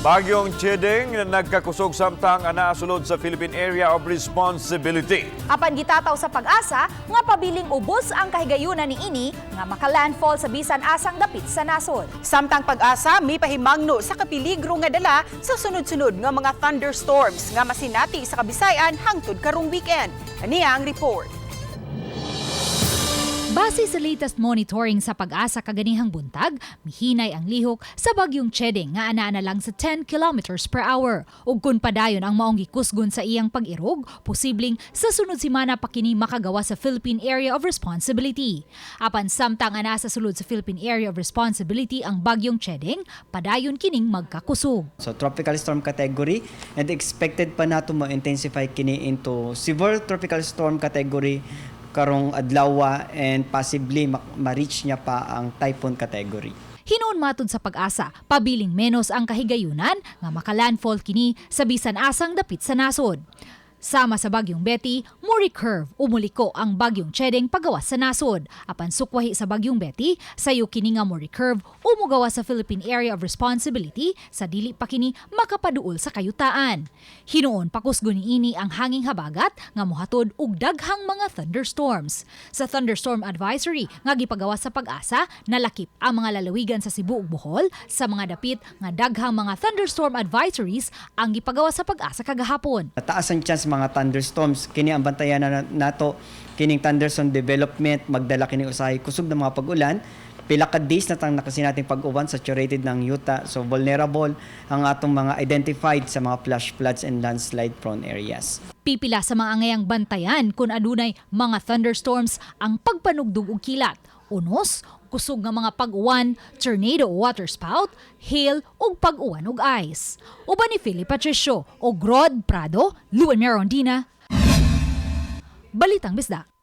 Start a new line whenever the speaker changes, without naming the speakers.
Bagyong Chedeng na nagkakusog samtang anaa sulod sa Philippine Area of Responsibility.
Apan gitataw sa PAGASA nga pabiling ubos ang kahigayunan niini nga makalandfall sa bisan asang dapit sa nasod.
Samtang PAGASA may pahimangno sa kapiligro nga dala sa sunod-sunod nga mga thunderstorms nga masinati sa Kabisayan hangtod karong weekend. Ania ang report.
Base sa latest monitoring sa PAGASA kaganihang buntag, mihinay ang lihok sa bagyong Chedeng nga anaa na lang sa 10 kilometers per hour. Ug kun padayon ang maong gikusgon sa iyang pag-irog, posibleng sa sunod semana pa kini makagawa sa Philippine Area of Responsibility. Apan samtang anaa sa sulod sa Philippine Area of Responsibility ang bagyong Chedeng, padayon kining magkakusog.
So tropical storm category and expected pa nato ma-intensify kini into severe tropical storm category karong adlaw and possibly ma-reach niya pa ang typhoon category.
Hinuon matud sa PAGASA, pabiling menos ang kahigayunan nga makalandfall kini sa bisan asang dapit sa nasod. Sama sa bagyong Betty, mo-recurve o muliko ang bagyong Chedeng pagawas sa nasod. Apan sukwahi sa bagyong Betty, sayo kini nga mo-recurve o mugawas sa Philippine Area of Responsibility sa dili pa kini makapaduol sa kayutaan. Hinuon pakusgon niini ang hanging habagat nga mohatod og daghang mga thunderstorms. Sa thunderstorm advisory nga gipagawas sa PAGASA, nalakip ang mga lalawigan sa Cebu ug Bohol sa mga dapit nga daghang mga thunderstorm advisories ang gipagawas sa PAGASA kagahapon.
Taas ang chance mga thunderstorms. Kini ang bantayan na nato kining thunderstorm development, magdala kini usahay kusog ng mga pag-ulan. Pila ka days na tang nakasinating pag-uwan, saturated ng yuta, so vulnerable ang atong mga identified sa mga flash floods and landslide prone areas.
Pipila sa mga angayang bantayan kung adunay mga thunderstorms ang pagpanugdog og kilat, unos, kusog nga mga pag-uwan, tornado o waterspout, hail ug pag-uwan og ice. Uban ni Philip Patricio o Grod Prado, Luen Merondina. Balitang Bisdak.